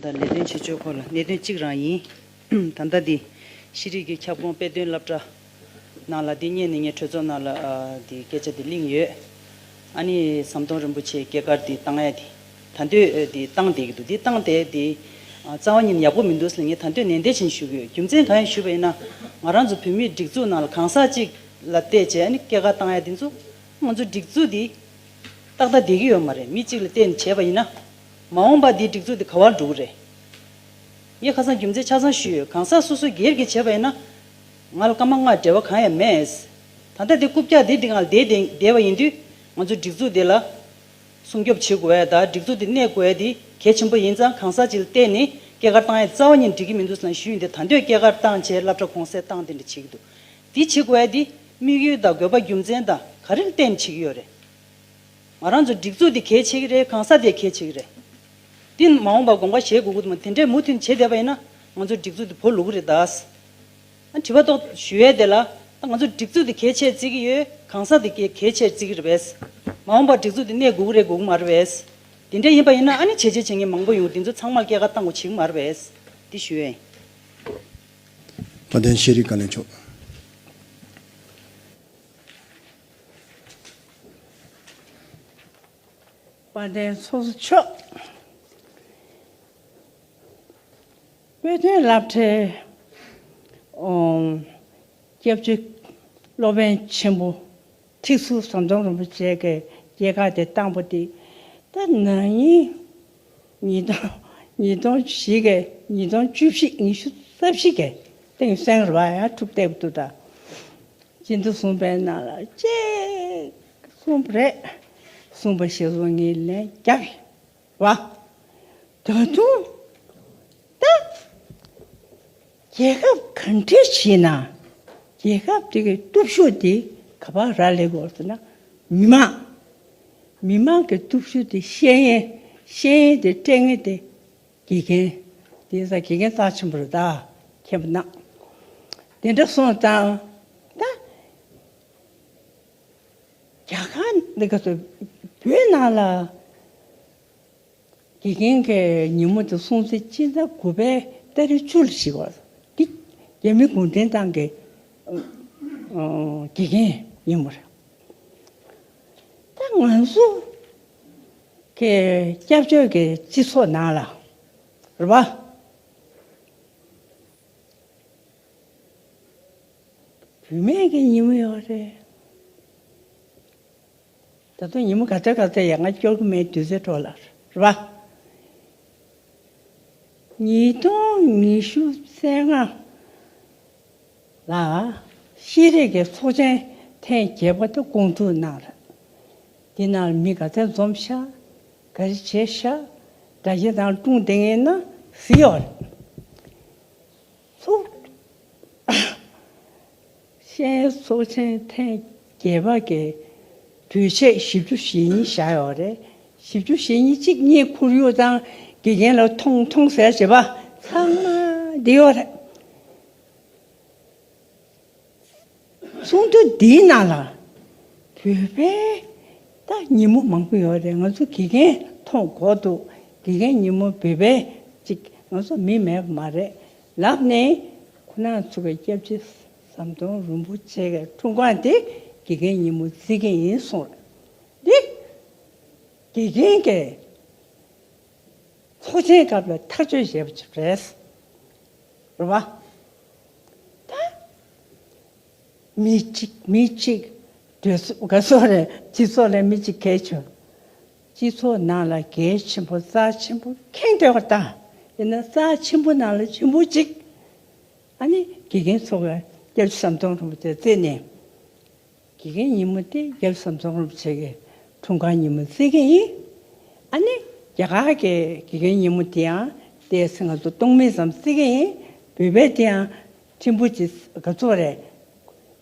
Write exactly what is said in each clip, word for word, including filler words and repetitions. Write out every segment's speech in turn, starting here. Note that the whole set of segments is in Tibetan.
ད་ལས་དོན་བྱེད་ཕྱོགས་སྐོར་ལ་གནད་དོན་གཅིག་རང་ཡིན། ད་ལྟ་འདི་ཤེས་རིག་གི་ཁྱབ་ཁོངས་དཔེ་སྟོན་སློབ་གྲྭ་ནང་ལ་འདི་སྔོན་ནས་ངས་གྲོས་ཚོགས་ནང་ལ་ཨ་འདི་སྐད་ཆ་འདི་གླེང་ཡོད། ཨ་ནི་ཟམ་གདོང་རིན་པོ་ཆེའི་སྐྱེས་སྐར་འདི་བཏང་ཡ་འདི་ད་འདོད་འདི་བཏང་བསྡད་ཀྱི་འདུག་འདི་བཏང་བསྡད་འདི་ཨ་རྩ་བ་ཉིད་ནས་ཡག་པོ་མི་འདུག་ཟེར་ངས་ད་འདོད་ནན་ཏན་བྱས་ནས་ཞུ་གི་ཡོད། རྒྱུ་མཚན་གང་ཡིན་ཞུས་པ་ཡིན་ན། ང་རང་ཚོ་བོད་མིའི་སྒྲིག་འཛུགས་ནང་ལ་གང་ཟག་གཅིག་ལ་བལྟས་བྱས་ཨ་ནི་སྐྱེས་སྐར་བཏང་ཡ་འདི་ཚོ་ང་ཚོ་སྒྲིག་འཛུགས་འདི་ཏག་ཏག་བསྡད་ཀྱི་ཡོད་མ་རེད། མི་གཅིག་ལ་བལྟས་ནས་བྱས་པ་ཡིན་ན། མ་འོངས་པ་འདིའི་སྒྲིག་འཛུགས་འདི་ག་པར་འགྲོ་གི་རེད། ངས་ཁ་སང་རྒྱུ་མཚན་ཆ་ཚང་ཞུས་ཡོད། གང་ཟག་སོ་སོ་སྒེར་གྱིས་བྱས་པ་ཡིན་ན། ང་ལ་སྐར་མ་ལྔ་འབྲེལ་བ་གང་ཡང་མེད། ད་ལྟ་འདི་རྐུབ་བཀྱག་འདི་འདི་ང་ལ་བསྡད་བསྡད་བསྡད་པ་ཡིན་དུས་ང་ཚོ་སྒྲིག་འཛུགས་འདི་ལ་སྲུང་སྐྱོབ་བྱེད་དགོས་ཡ་དང་སྒྲིག་འཛུགས་འདི་གནས་དགོས་ཡ་འདི་གལ་ཆེན་པོ་ཡིན་ཙང་། གང་ཟག་ཅིག་ལ་བལྟས་ནས་སྐྱེས་སྐར་བཏང་ཡ་རྩ་བ་ཉིད་འགྲིག་གི་མི་འདུག་ཟེར་ནས་ཞུས་ཡིན་ཏེ། ད་འདོད་སྐྱེས་སྐར་བཏང་བྱས་སློབ་གྲྭ་གུང་སེང་བཏང་དེ་འདྲ་བྱེད་ཀྱི་འདུག་འདི་བྱེད་དགོས་ཡ་འདི་དམིགས་ཡུལ་དང་དགོས་པ་རྒྱུ་མཚན་དང་ག་རེ་ལ་བརྟེན་བྱེད་ཀྱི་ཡོད་རེད། ང་རང་ཚོ་སྒྲིག་འཛུགས་འདི་གལ་ཆེ་གི་རེད། གང་ཟག་དེ་གལ་ཆེ་གི་རེད། འདི་མ་འོངས་པར་དགོངས་པ་བཞེས་དགོས་ཀྱི་འདུག་མ། དེ་འདྲས་མུ་མཐུད་བྱེད་བསྡད་པ་ཡིན་ན་ང་ཚོ་སྒྲིག་འཛུགས་འདི་བོར་ལུག་གི་རེད་ད། ཨ་དྲི་བ་ཏོག་ཞུ་ཡས་དེ་ལ་ད་ང་ཚོ་སྒྲིག་འཛུགས་འདི་གལ་ཆེར་བརྩི་གི་ཡོད། གང་ཟག་འདི་གལ་གལ་ཆེར་བརྩི་གི་རེད་པས། མ་འོངས་པར་སྒྲིག་འཛུགས་འདི་གནས་དགོས་ཀྱི་རེད་དགོས་ཀྱི་མ་རེད་པས། དེ་འདྲས་ཡིན་པ་ཡིན་ན་ཨ་ནི་བྱས་རྗེས་བྱེད་མཁན་མང་པོ་ཡོང་། འདི་ཚོ་ཚང་མར་སྐྱེས་སྐར་བཏང་དགོས་བྱེད་ཀྱི་མ་རེད་པས། འདི་ཞུ་ཡས་ཡིན། དཔལ་ལྡན་ཤེས་རིག་བཀའ་བློན་མཆོག་དཔལ་ལྡན་ཚོགས་གཙོ་མཆོག་དཔེ་སྟོན་སློབ་གྲྭའི་ཨོ་སྐྱབས་རྗེ་སློབ་དཔོན་ཆེན་པོ་ཁྲི་ཟུར་ཟམ་གདོང་རིན་པོ་ཆེ་གི་སྐྱེས་སྐར་དེ་བཏང་པ་དེ་ད་ན་ནིང་ཉིས་སྟོང་ཉིས་སྟོང་བཞི་གི་ཉིས་སྟོང་བཅུ་བཞི་ཉི་ཤུ་རྩ་བཞི་གི་སྟེང་སེང་ར་བ་ཡང་འཁྲུག་བསྡད་པ་འདུག་ད་སྤྱི་འཐུས་གསུམ་པའི་ནང་ལ་གཅིག་གསུངས་པ་རེད། གསུངས་པ་ཞིག་ལ་ངས་ལན་རྒྱག་གི་རེད་བ། ད་དུང་ད་རྒྱལ་ཁབ་ག་འདྲ་ཞིག་ན་རྒྱལ་ཁབ་དེ་གི་སྟོབས་ཤུགས་དེ་ག་པར་རག་ལས་དགོས་ཟེར་ན། མི་མང་མི་མང་གི་སྟོབས་ཤུགས་དེ་ཤེས་ཡས་ཤེས་ཡས་དེ་སྤྲད་མཁན་དེ་དགེ་རྒན། དེ་ས་དགེ་རྒན་རྩ་ཆེན་པོ་རེད་ད། མཁྱེན་པ་གནང་། དེ་འདྲ་སོང་ཙང་ད་རྒྱ་གར་འདི་ག་ཚོ་བོད་ནང་ལ་དགེ་རྒན་གྱི་ཉིན་མོ་དེ་སྲུང་བརྩི་སྤྱི་ཟླ་དགུ་པའི་ཏ་རིག་བཅུ་ལ་ཞིག་བར་འདི་རྒྱ་མི་གུང་ཁྲན་ཏང་གི་ཨ་དགེ་རྒན་ཉིན་མོ་རེད། ད་ང་ཚོ་གི་སྐྱབས་བཅོལ་གྱི་སྤྱི་ཚོགས་ནང་ལ་རེད་བ། བུད་མེད་ཀྱི་ཉིན་མོ་ཡོད་རེད། ད་དུང་ཉིན་མོ་ག་ཚོད་ག་ཚོད་ཡང་ང་སྐྱོར་གྱི་མེད། དུས་ཚོད་འཕྲོ་བརླག་རེད་བ། ཉིས་སྟོང་ཉི་ཤུ་རྩ་ལྔ་ལ་ཤེས་རིག་གི་ཚོགས་ཆེན་ཐེངས་བརྒྱད་པ་དེ་སྐོང་ཐུབ་གནང་རེད། འདི་ནང་ལ་མི་ག་ཚོད་འཛོམས་ཤག་ག་རེ་བྱས་ཤག་སྒྲ་གཞས་དང་སྒྲུང་དེ་ངའི་ནང་གཟིགས་ཡོད་རེད། ཚོགས་ཤེས་ཚོགས་ཆེན་ཐེངས་བརྒྱད་པ་གི་གྲོས་ཆོད་བཞི་བཅུ་ཞེ་གཉིས་བཞག་ཡོད་རེད། བཞི་བཅུ་ཞེ་གཉིས་གཅིག་གཉིས་ཁོར་ཡུག་དང་དགེ་རྒན་ལ་མཐོང་མཐོང་ཟེར་བྱས་པ་ཚང་མ་འདི་ཡོད་རེད། ཚོགས་འདུ་འདིའི་ནང་ལ་བོད་པའི་ད་ཉིན་མོ་མང་པོ་ཡོད་རེད། ང་ཚོ་དགེ་རྒན་མཐོང་གོ་འདུག་དགེ་རྒན་ཉིན་མོ་བོད་པའི་ཅིག་ང་ཚོ་མི་མེད་པ་མ་རེད་ལབ་ནས། ཁོ་རང་ཚོ་གི་སྐྱབས་རྗེ་ཟམ་གདོང་རིན་པོ་ཆེ་གི་འཁྲུངས་སྐར་དེ་དགེ་རྒན་ཉིན་མོ་བརྩི་གི་ཡིན་གསུངས་རེད། འདི་དགེ་རྒན་གྱི་ཚོགས་ཆེན་སྐབས་ལ་ཐག་གཅོད་བྱས་པ་ཅིག་རེད། རེད་བ། ད་མི་གཅིག་མི་གཅིག་གྲོས་ཚོགས་ག་ཚོད་རེད། སྤྱི་ཚོགས་ལ་མི་གཅིག་གལ་ཆེ། སྤྱི་ཚོགས་ནང་ལ་གལ་ཆེན་པོ་རྩ་ཆེན་པོ་ཁེངས་བསྡད་པ་ད། ཡིན་ན་རྩ་ཆེན་པོ་ནང་ལ་ཆེན་པོ་གཅིག་ཨ་ནི་དགེ་རྒན་ཚོ་གི་སྐྱབས་རྗེ་ཟམ་གདོང་རིན་པོ་ཆེ་བརྩིས་ནས། དགེ་རྒན་ཉིན་མོ་དེ་སྐྱབས་རྗེ་ཟམ་གདོང་རིན་པོ་ཆེ་གི་འཁྲུངས་སྐར་ཉིན་མོ་བརྩི་གི་ཡིན། ཨ་ནི་རྒྱ་གར་གྱི་དགེ་རྒན་ཉིན་མོ་དེ་ཡང་ཏོག་ཙམ་ང་ཚོ་སྟོང་མིན་ཙམ་བརྩི་གི་ཡིན། བོད་པའི་དེ་ཡང་ཕྲན་བུ་ཅིག་ག་ཚོད་རེད།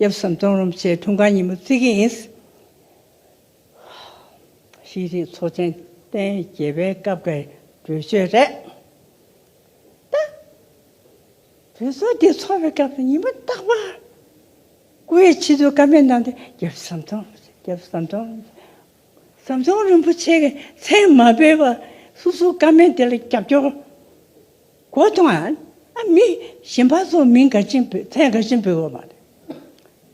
སྐྱབས་རྗེ་ཟམ་གདོང་རིན་པོ་ཆེའི་འཁྲུངས་སྐར་ཉིན་མོ་བརྩི་གི་ཡིན། ཤེས་རིག་ཚོགས་ཆེན་ཐེངས་བརྒྱད་པའི་སྐབས་ཀྱི་གྲོས་ཆོད་རེད། ད་གྲོས་ཚོགས་འདི་ཚོགས་པའི་སྐབས་སུ་ཉིན་མོ་རྟག་པར་སྐུ་ཡི་ཆེད་དུ་བཀའ་མོལ་གནང་སྟེ། རྒྱལ་བ་ཟམ་གདོང་རྒྱལ་བ་ཟམ་གདོང་ཟམ་གདོང་རིན་པོ་ཆེ་གི་མཚན་མ་འབོད་པར་སོ་སོའི་བཀའ་མོལ་དེ་ལ་རྒྱབ་སྐྱོར་ གོ་ཐོང་ཨ། ཨ་མི་གཞན་པ་ཚོ་མིང་ག་ཅིག་འབོད་མཚན་ག་ཅིག་འབོད་དགོས་མ་རེད།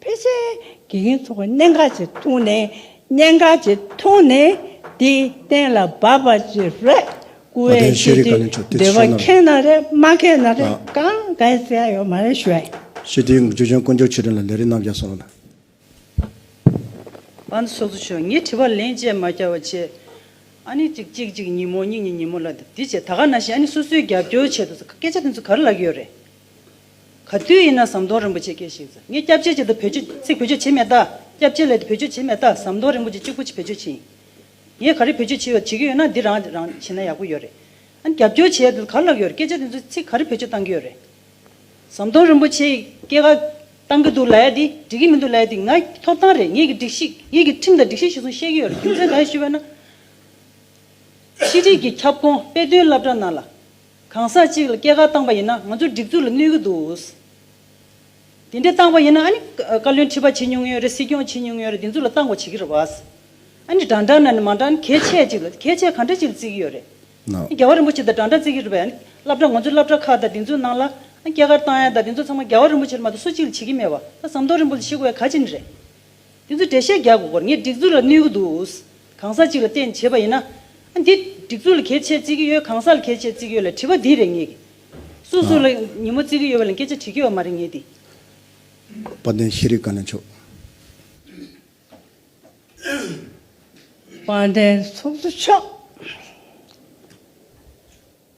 ཕལ་ཆེར་དགེ་རྒན་ཚོ་གི་གནད་འགག་ཅིག་ཐུག་ནས་གནད་འགག་ཅིག་ཐུག་ནས་དེ་གཏན་ལ་འབབ་པ་ཅིག་རེད། སྐུ་བ་དེ་ཤེས་རིག་བཀའ་བློན་མཆོག་དེ་འདོད་པ་ཤོད་ན་ཁེངས་ན་རེད་མ་ཁེངས་ན་རེད། ཨ། གང་ག་ཟེར་ཡ་ཡོད་མ་རེད་ཞུ་ཡ་ཡིན། ཤེས་ལྡན་འཇུ་ཆེན་དཀོན་མཆོག་ཆོས་སྒྲོན་ལ་ལས་རིམ་རྣམས་ཀྱང་གསུངས་ལ། པཱ་ཚོགས་གཙོ་མཆོག་ངས་དྲི་བ་ལན་བཅད་མ་བརྒྱབ་པ་བྱས། ཨ་ནི་ཅིག་ཅིག་ཅིག་ཉིན་མོ་གཉིས་གཉིས་ཉིན་མོ་ལ་འདི་བྱས་ད་ག་ནང་བཞིན་ཨ་ནི་སོ་སོའི་རྒྱབ་སྐྱོར་ཆེད་དུ་སྐད་ཆ་དེ་ཚོ་ག་རེ་ལབ་ཀྱི་ཡོད་རེད། ག་དུས་ཡིན་ན་ཟམ་གདོང་རིན་པོ་ཆེ་སྐད་ཞིག་ཟེར། ངས་སྐྱབས་བཅོལ་བྱེད་དུ་བེད་སྤྱོད་ཚིག་བེད་སྤྱོད་བྱེད་མེད་ད། སྐྱབས་བཅོལ་ལས་དུ་བེད་སྤྱོད་བྱེད་མེད་ད། ཟམ་གདོང་རིན་པོ་ཆེ་གཅིག་པུ་ཅིག་བེད་སྤྱོད་བྱེད་ཡིན། ངས་ག་རེ་བེད་སྤྱོད་བྱེད་ཡོད་བྱེད་ཀྱི་ཡོད་ན་འདི་རང་རང་བྱེད་ན་ཡག་པོ་ཡོད་རེད། ཨ་ནི་རྒྱབ་སྐྱོར་བྱེད་ཡ་དེ་ག་རེ་ལབ་ཡོད་རེད། སྐད་ཆ་དེ་ཚོ་ཚིག་ག་རེ་བེད་སྤྱོད་བཏང་གི་ཡོད་རེད། ཟམ་གདོང་རིན་པོ་ཆེ་སྐྱེས་སྐར་བཏང་གི་འདུག་ལབ་ཡ་དེ་འགྲིག་གི་མི་འདུག་ལབ་ཡ་དེ་ང་ཐོབ་ཐང་རེད། ངེད་ཀྱི་སྒྲིག་གཞི་ངེད་ཀྱི་ཁྲིམས་དང་སྒྲིག་གཞི་གཞིར་བཟུང་བཤད་ཀྱི་ཡོད་རེད། རྒྱུ་མཚན་གང་ཡིན་ཞུས་པ་ན། ཤེས་རིག་གི་ཁྱབ་ཁོངས་དཔེ་སྟོན་སློབ་གྲྭ་ནང་ལ་གང་ཟག་གཅིག་ལ་སྐྱེས་སྐར་བཏང་པ་ཡིན་ན་ང་ཚོའི་སྒྲིག་འཛུགས་ལ་གནོད་ཀྱི་འདུག་དེ་འདྲ་བཏང་པ་ཡིན་ན་ཨ་ནི་བཀའ་བློན་ཁྲི་པ་བྱེད་མྱོང་ཡོད་རེད། སྲིད་སྐྱོང་བྱེད་མྱོང་ཡོད་རེད། དེ་ཚོ་ལ་བཏང་དགོས་བྱེད་ཀྱི་རེད་བ། ཨ་ནི་འདྲ་འདྲ་ན་ནི་མ་འདྲ་ནི་གལ་ཆེ་ཅིག་ལ་གལ་ཆེ་ག་འདྲ་ཅིག་ལ་བརྩི་གི་ཡོད་རེད། ནོ། རྒྱལ་བ་རིན་པོ་ཆེ་དང་འདྲ་འདྲ་བརྩི་གི་རེད་པས། ཨ་ནི་སློབ་གྲྭ་ང་ཚོའི་སློབ་གྲྭ་ཁག་དང་དེ་ཚོའི་ནང་ལ་ཨ་སྐྱེས་སྐར་བཏང་ཡ་དང་དེ་ཚོ་ཚང་མ་རྒྱལ་བ་རིན་པོ་ཆེ་ལ་མ་གཏོགས་སུ་གཅིག་ལ་བྱེད་ཀྱི་མེད་པ། ད་ཟམ་གདོང་རིན་པོ་ཆེ་ཤི་དགོས་པའི་ག་ཅི་ནི་རེད། དེ་ཚོ་འགྲེལ་བཤད་རྒྱག་དགོས་སྐོར་ངས་སྒྲིག་འཛུགས་ལ་གནོད་ཀྱི་འདུག་གང་ཟག་གཅིག་ལ་བརྟེན་བྱས་པ་ཡིན་ན། ཨ་འདི་སྒྲིག་འཛུགས་ལ་གལ་ཆེ་བརྩི་གི་ཡོད། གང་ཟག་ལ་གལ་ཆེ་བརྩི་གི་ཡོད་ལ་དྲི་བ་འདི་རེད་ངེད་ཀྱི། སོ་སོ་ལ་ཉིན་མོ་བརྩི་གི་ཡོད་པ་ལ་སྐད་ཆ་དྲི་གི་ཡོད་མ་རེད་ངེད་འདི། དཔལ་ལྡན་ཤེས་རིག་བཀའ་བློན་མཆོག་དཔལ་ལྡན་ཚོགས་གཙོ་མཆོག་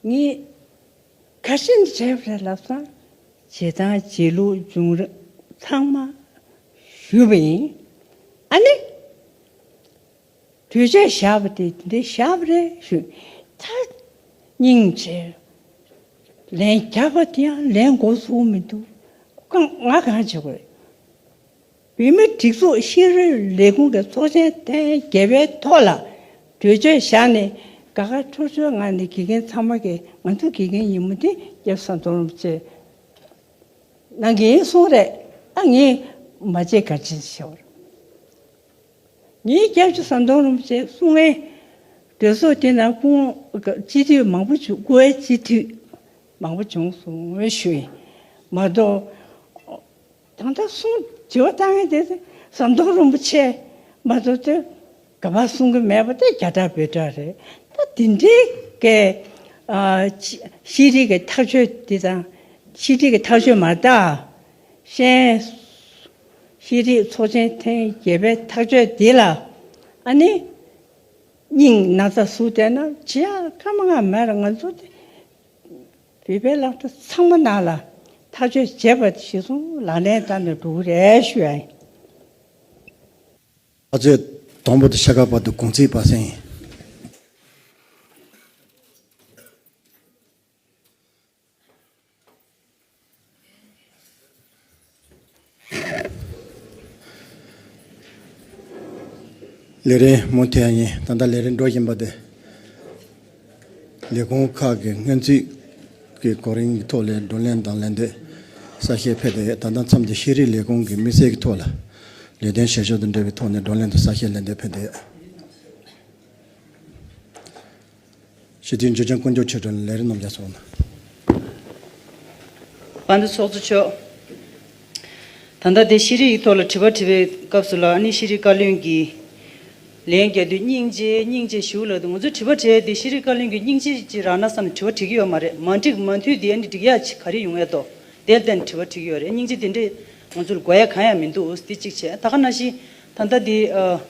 ངས་ག་ཤེད་བྱས་པ་རེད་ལབ་ཙང་། བྱེད་སྟངས་བྱེད་ལུགས་བྱུང་རབས་ཚང་མ་ཞུས་པ་ཡིན། ཨ་ནི་གྲོས་ཆོད་བཞག་པ་དེ་འདི་བཞག་པ་རེད་ཞུས། ད་སྙིང་རྗེ། ལན་རྒྱག་པ་དེ་ཡང་ལན་འགོ་ཚུགས་མི་འདུག་ང་གང་བྱེད་དགོས་རེད། བོད་མིའི་སྒྲིག་འཛུགས་ཤེས་རིག་ལས་ཁུངས་ཀྱི་ཚོགས་ཆེན་ཐེངས་བརྒྱད་པའི་ཐོག་ལ་གྲོས་ཆོད་བཞག་ནས་དགའ་དགའ་སྤྲོ་སྤྲོའི་ངང་ནས་དགེ་རྒན་ཚང་མ་གིས་ང་ཚོ་དགེ་རྒན་ཡིན་མོད་དེ་སྐྱབས་ཟམ་གདོང་རིན་པོ་ཆེ་གནང་གི་ཡིན་གསུངས་རེད། ཨ་ངས་མ་བརྗེད་ག་ཅི་ཞུ་བར། ངའི་སྐྱབས་རྗེ་ཟམ་གདོང་རིན་པོ་ཆེ་གསུང་མཁན་གྲོས་ཚོགས་དེ་ནང་སྐུ་ངོ་སྤྱི་འཐུས་མང་པོ་བྱུང་། སྐུ་ངོ་སྤྱི་འཐུས་མང་པོ་བྱུང་སོང་ངས་ཞུ་ཡིན་མ་གཏོགས། ད་ལྟ་གསུང་དྲི་བ་བཏང་མཁན་དེ་ཟམ་གདོང་རིན་པོ་ཆེ་མ་གཏོགས་དེ་ག་པར་གསུང་གི་མེད་པ་དེ་རྒྱ་གྲགས་བོད་གྲགས་རེད། ད་དེ་འདྲའི་གི་ཨ་ཤེས་རིག་གི་ཐག་གཅོད་དེ་དང་ཤེས་རིག་གི་ཐག་གཅོད་མ་རེད་ད། ཤེས་ཤེས་རིག་ཚོགས་ཆེན་ཐེངས་བརྒྱད་པའི་ཐག་གཅོད་འདི་ལ་ཨ་ནི་སྙིང་ན་ཚ་ཟུག་བསྡད་ན་བྱེད་ཡག་སྐར་མ་ལྔ་མེད་ར། ང་ཚོ་དེ་བོད་པའི་སློབ་གྲྭ་ཚང་མ་ནང་ལ་ཐག་གཅོད་བྱས་པ་གཞིར་བཟུང་ལག་ལེན་བསྟར་ནས་འགྲོ་གི་རེད་ཞུ་ཡ་ཡིན། ཨ་ཙི། དང་པོ་དེ་ཤ་ཁ་བར་དུ་གུང་ཚིགས་པ་སེང་། ལས་རིམ་མུ་མཐུད་ཡིན། ད་ལྟ་ལས་རིམ་འགྲོ་བཞིན་པ་དེ། ལས་ཁུངས་ཁག་གི་སྔོན་རྩིས་ཀྱི་གོ་རིམ་གྱི་ཐོག་ལ་བགྲོ་གླེང་དང་ལན་འདེབས་གསལ་བཤད་ཕེབས་ཏེ། ད་ལྟ་མཚམས་དེ་ཤེས་རིག་ལས་ཁུངས་ཀྱི་དམིགས་བསལ་གྱི་ཐོག་ལ་ལས་དོན་བྱེད་ཕྱོགས་དང་འབྲེལ་བའི་ཐོག་ནས་བགྲོ་གླེང་དང་གསལ་བཤད་ལན་འདེབས་ཕེབས་ཏེ། སྤྱི་འཐུས་འཇུ་ཆེན་དཀོན་མཆོག་ཆོས་སྒྲོན་ལས་རིམ་རྣམས་ཀྱང་གསུངས་གནང་། དཔལ་ལྡན་ཚོགས་གཙོ་མཆོག་ད་ལྟ་དེ་ཤེས་རིག་གི་ཐོག་ལ་དྲི་བ་དྲི་བའི་སྐབས་སུ་ལ་ཨ་ནི་ཤེས་རིག་བཀའ་བློན་གྱིས་ལན་རྒྱག་དུས་སྙིང་རྗེ་སྙིང་རྗེ་ཞུ་ལབ་འདུག་ང་ཚོས་དྲི་བ་དྲིས་ཏེ་ཤེས་རིག་བཀའ་བློན་གྱིས་སྙིང་རྗེ་ཅིག་རག་ན་བསམ་ནས་དྲི་བ་དྲི་གི་ཡོད་མ་རེད། མ་འགྲིག་མ་མཐུན་དེ་ཨ་ནི་འགྲིག་ཡག་ཅིག་ག་རེ་ཡོང་ཡ་འདུག་དེར་བརྟེན་དྲི་བ་དྲི་གི་ཡོད་རེད། སྙིང་རྗེ་དེ་འདྲས་ང་ཚོར་དགོས་ཡ་གང་ཡང་མི་འདུག་དེ་གཅིག་བྱས། ད་ག་ནང་བཞིན་ད་ལྟ་དེ་ཨ།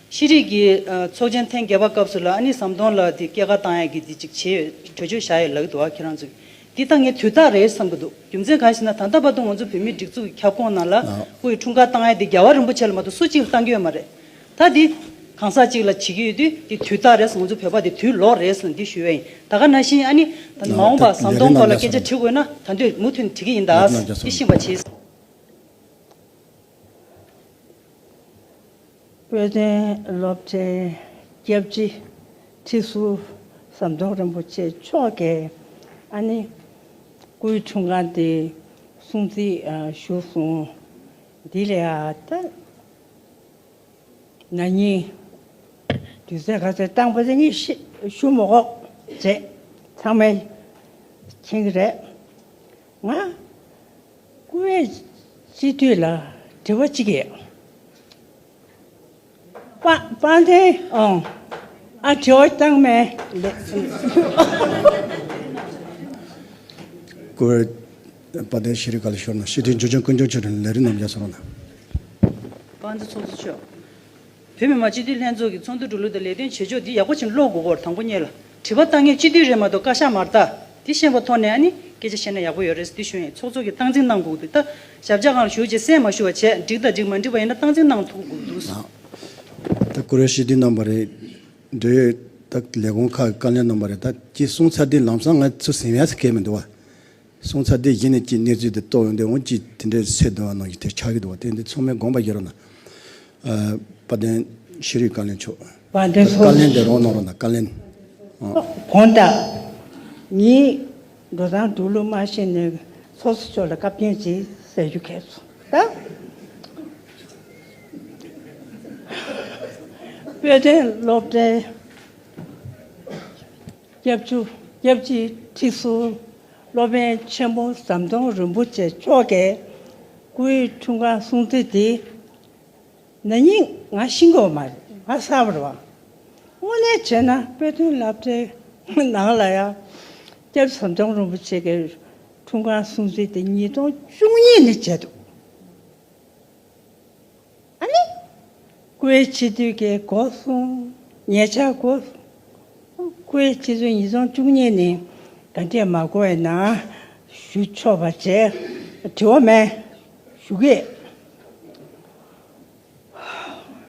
ཤེས་རིག་གི་ཨ་ཚོགས་ཆེན་ཐེངས་བརྒྱད་པ་སྐབས་སུ་ལ་ཨ་ནི་ཟམ་གདོང་ལགས་དེ་སྐྱེས་སྐར་བཏང་ཡག་གི་དེ་ཅིག་བྱས་ཡོད། གྲོས་ཆོད་བཞག་ཡོད་ལབ་ཀྱི་འདུག་བ། ཁྱེད་རང་ཚོས་འདི་ད་ངས་དུས་རྟག་རེད་བསམ་གྱི་འདུག་རྒྱུ་མཚན་གང་ཞེ་ན། ད་ལྟ་བར་དུ་ང་ཚོ་བོད་མིའི་སྒྲིག་འཛུགས་ཀྱི་ཁྱབ་ཁོངས་ནང་ལ་ཨ་སྐུ་ཡི་འཁྲུངས་སྐར་བཏང་ཡག་དེ་རྒྱལ་བ་རིན་པོ་ཆེ་ལ་མ་གཏོགས་སུ་གཅིག་ལ་བཏང་གི་ཡོད་མ་རེད། ད་འདི་གང་ཟག་གཅིག་ལ་བྱེད་ཀྱི་ཡོད་དུས་འདི་དུས་རྟག་རེད་ཟེར། ང་ཚོ་བོད་པ་དེ་དུས་ལོག་རེད་ཟེར་ནས་འདི་ཞུ་ཡ་ཡིན། ད་ག་ནང་བཞིན་ཨ་ནི་ད་མ་འོངས་པ་ཟམ་གདོང་སྐོར་ལ་སྐད་ཆ་དྲི་དགོས་ན་ད་འདོད་མུ་མཐུད་ནས་དྲི་གི་ཡིན། ད་འདི་ཤེས་པ་བྱེད། དཔལ་ལྡན་སློབ་གྲྭའི་སྐྱབས་རྗེ་ཁྲི་ཟུར་ཟམ་གདོང་རིན་པོ་ཆེ་མཆོག་གིས་ཨ་ནི་སྐུའི་འཁྲུངས་སྐར་དེ་སྲུང་བརྩི་ཨ་ཞུས་སོང་། འདི་ལ་ཨ་ད་ན་ནིང་དུས་ཚོད་ག་ཚོད་བཏང་པ་དེ་ངས་ཤེས་ཞུ་མ་དགོས་བྱས། ཚང་མས་ མཁྱེན་གྱི་རེད། ང་བཀུར་འོས་སྤྱི་འཐུས་ལ་དྲི་བ་གཅིག་ཡོད། དཔལ་དཔལ་ལྡན། ཨང་། ཨ་དྲི་བ་བཏང་མེད། ལེ། བཀུར་འོས་དཔལ་ལྡན་ཤེས་རིག་བཀའ་བློན་ཤོར་ན་སྤྱི་འཐུས་འཇུ་ཆེན་ཀུན་འབྱུང་ཆོས་སྒྲོན་ལས་རིམ་ནམ་རྒྱག་སོང་ན། དཔལ་ལྡན་ཚོགས་གཙོ་མཆོག་བོད་མི་མང་སྤྱི་འཐུས་ལྷན་ཚོགས་ཀྱི་ཚོགས་འདུ་འགྲོ་ལུགས་དང་ལས་དོན་བྱེད་ཕྱོགས་འདི་ཡག་པོ་ཅིག་ཀློག་དགོས་སྐོར་དང་པོ་ཉིད་ལ་དྲི་བ་བཏང་མཁན་སྤྱི་འཐུས་རེད་མ་གཏོགས་བཀའ་ཤག་མ་རེད་ད། འདི་ཤེས་པ་ཐོག་ནས་ཨ་ནི་སྐད་ཆ་བཤད་ན་ཡག་པོ་ཡོད་རེད་ཟེར་འདི་ཞུ་ཡིན། ཚོགས་གཙོ་གིས་སྟངས་འཛིན་གནང་དགོས་འདུག་ད་ཞབས་བཅགས་སྒང་ལ་ཞུ་རྗེས་གསན་མ་ཞུ་བ་བྱས་འགྲིག་དང་འགྲིག་མ་འགྲིག་པ་ཡིན་ན་སྟངས་འཛིན་གནང་ཐུབ་དགོས་འདུག་ད་ཀུ་རེ་ཤི་འདི་རྣམ་པ་རེད། འབྲེལ་ཡོད་ད་ལས་ཁུངས་ཁག་གི་བཀའ་བློན་རྣམ་པ་རེད། ད་ཅི་གསུང་ཚར་དུས་ལམ་སང་ང་ཚོ་ཟིན་ཡ་ཟེར་མཁན་མི་འདུག་བ། གསུང་ཚར་དུས་གཞི་ནས་ཅི་གནས་ཚུལ་དེ་རྟོགས་ཡོང་དུས་འོང་ཅི་དེ་འདྲའི་སེ་འདུག་བ་ནང་བཞིན་དེ་ཆགས་ཀྱི་འདུག་བ། དེ་འདི་ཚང་མས་དགོངས་པ་བཞེས་རོགས་གནང་། ཨ། དཔལ་ལྡན་ཤེས་རིག་བཀའ་བློན་མཆོག་དཔལ་ལྡན་ཚོགས། བཀའ་བློན་དེ་རོགས་གནང་རོགས་གནང་། བཀའ་བློན། ཨ། དགོངས་དག་ངས་འགྲོ་སྟངས་འགྲོ་ལུགས་མ་ཤེས་ནས་ཚོགས་གཙོ་མཆོག་ལ་བཀའ་བཀྱོན་ཅིག་ཟེར་རྒྱུ་གལ་སོང་ད། དཔེ་སྟོན་སློབ་གྲྭའི་སྐྱབས་བཅོལ་སྐྱབས་རྗེ་ཁྲི་ཟུར་སློབ་དཔོན་ཆེན་པོ་ཟམ་གདོང་རིན་པོ་ཆེ་མཆོག་གིས་བཀུར་འོས་འཁྲུངས་སྐར་སྲུང་བརྩི་དེ་ན་ནིང་ང་ཤེས་ཀྱི་ཡོད་མ་རེད། ང་གསར་པ་རེད་བ། དངོས་གནས་བྱས་ན་དཔེ་སྟོན་སློབ་གྲྭའི་ནང་ལ་ཡང་སྐྱབས་རྗེ་ཟམ་གདོང་རིན་པོ་ཆེ་གི་འཁྲུངས་སྐར་སྲུང་བརྩི་དེ་ཉིས་སྟོང་བཅུ་གཉིས་ནས་བྱས་འདུག་ཨ་ནི། བཀུར་འོས་སྤྱི་འཐུས་ཀྱི་འགོ་སོང་། ཉེ་ཆར་འགོ་སོང་། བཀུར་འོས་སྤྱི་འཐུས་ཉིས་སྟོང་བཅུ་གཉིས་ནས་ག་འདྲས་མ་དགོས་ན་ཞུ་ཆོག་པ་བྱས། དྲི་བ་མེད། ཞུ་གི་ཡོད།